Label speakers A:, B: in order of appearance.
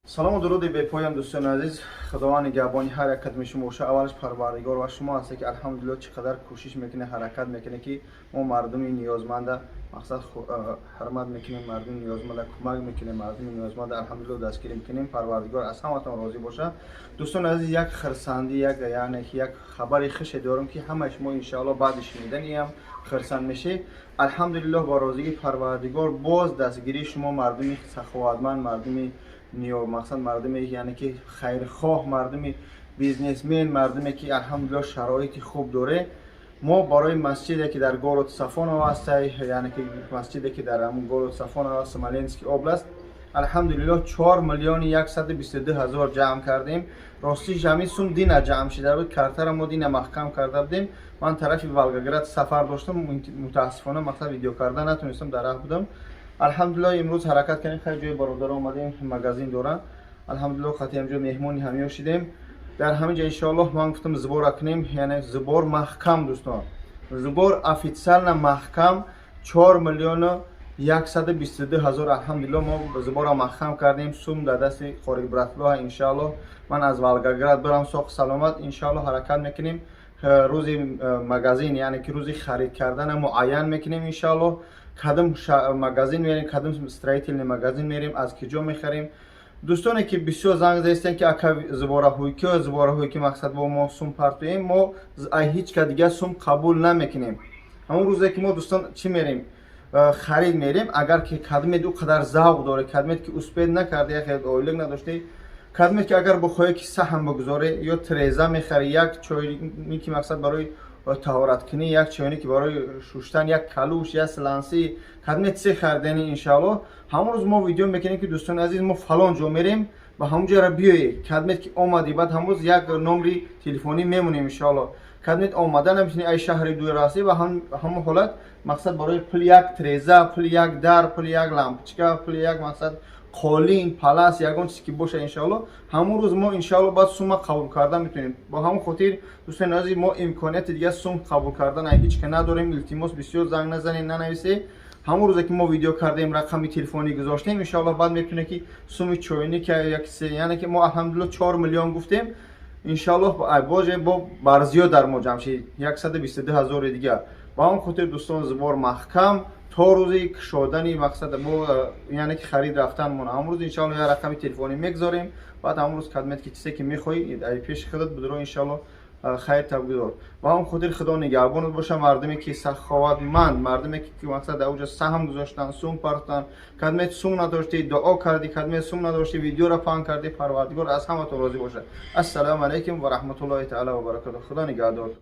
A: Салому дуруди бепоям, дӯстони азиз. Худованд нигаҳбони ҳар як қадами шумо боша. Аввалаш Парвардигор ва шумо ҳасте, ки, алҳамдулилло, чӣ қадар кӯшиш мекунед, ҳаракат мекунед, ки мо мардуми ниёзманда, мақсад, ҳурмат мекунем, мардуми ниёзманда кӯмак мекунем, мардуми ниёзманда, алҳамдулилло, дастгирӣ мекунем. Парвардигор аз ҳаматон розӣ боша. Дӯстони азиз, як хирсандӣ, як, яъне як хабари хуше дорам, ки ҳамаи шумо, иншоалло, баъди шуниданиам хирсанд мешед. Алҳамдулиллоҳ, бо розигии Парвардигор, боз дастгирии шумо, мардуми саховатманд, мардуми мақсад, мардуме, яъне ки хайрхоҳ, мардуми бизнесмен, мардуме ки, алҳамдулилло, шароити хуб доре, мо барои масҷиде, ки дар город Сафоново ҳастай, яъне ки масҷиде, ки дар ҳамун город Сафоново, Смоленский область, алҳамдулилло, 4 122 000 ҷамъ кардем. Ростиш, ҳамин сум дина ҷамъ шида буд, картара мо дина маҳкам карда будем. Ман тарафи Волгоград сафар доштам, мутаассифона, мақсад, видео карда натонистам, дар раҳ будам. Алҳамдулилло, имрӯз ҳаракат кардем, хеле ҷои бародар омадем, магазин доранд, алҳамдулилло, қати ҳамҷо меҳмони ҳамиё шидем. Дар ҳамин ҷо, иншоаллоҳ, ман гуфтам, сбора кунем, яъне сбор маҳкам, дӯстон, сбор официально маҳкам, 4 122 000. Алҳамдулилло, мо сбора маҳкам кардем, сум дар дасти Қори Ибратуллоҳ. Иншоаллоҳ, ман аз Волгоград барам соқ саломат, иншоаллоҳ, ҳаракат мекунем, рӯзи магазин, яъне ки рӯзи харид кардана муайян мекунем, иншоаллоҳ, кадом магазин мерем, кадом строительный магазин мерем, аз киҷо мехарем. Дӯстоне ки бисёр занг заистанд, ки ака, сбораҳое ки, мақсад, бо мо сум партоем, мо ҳеҷ ка дигар сум қабул намекунем. Ҳамон рӯзе ки мо, дӯстон, чӣ мерем, харид мерем, агар ки кадмед ӯ қадар завқ доре, кадмед ки успеть накарда, як ойлик надоште, кадмед ки агар бихоҳе ки саҳм бигузоре ё треза мехари, як чойни ки, мақсад, барои таҳораткунӣ, як чойне ки барои шуштан, як калуш, як сланси, кадме чизе харидани, иншааллоҳ, ҳамон рӯз мо видео мекунем, ки дӯстони азиз, мо фалон ҷо мерем, ба ҳамон ҷоро биёед. Кадмед ки омадӣ, баъд ҳамон рӯз як номри телефонӣ мемонем, иншоаллоҳ. Кадмед омада наметавонӣ, ай шаҳри дур ҳастӣ, ва ҳамон ҳолат, мақсад, барои пули як треза, пули як дар, пули як лампочка, пули як, мақсад, қолин, палас, ягон чизе ки боша, иншоалло, ҳамон рӯз мо, иншоалло, баъд сума қабул карда метавонем. Бо ҳамон хотир, дӯстони азиз, мо имконияти дигар сум қабул кардан ҳеҷ ка надорем. Илтимос, бисёр занг назанед, нанависед. Ҳамон рӯзе ки мо видео кардем, рақами телефонӣ гузоштем, иншоалло, баъд метавонед ки суми чойник, як, яъне ки мо, алҳамдулилло, 4 миллион гуфтем, иншоаллоҳ, боже бо барзиёд дар мо ҷамъ шид, 122 ҳазори дигар. Ба ҳамон хотир, дӯстон, сбор маҳкам то рӯзи кушодани, мақсад, бо, яъне ки харид рафтанмон. Ҳамон рӯз, иншоалло, як рақами телефонӣ мегузорем. Баъд ҳамон рӯз кадмед ки чизе ки мехоҳӣ, пеши худат будро, иншоалло, хайр табгузор. Ба ҳамон хотир Худо нигаҳбонат боша. Мардуме ки саховатманд, мардуме ки, мақсад, дар оҷа саҳм гузоштан, сум партан, кадмед сум надоштӣ, дуо кардӣ, кадмед сум надоштӣ, видеоро паҳн кардӣ, Парвардигор аз ҳаматон розӣ бошад. Ассалому алайкум ва раҳматуллоҳи таала ва баракатуҳ. Худо нигаҳдор.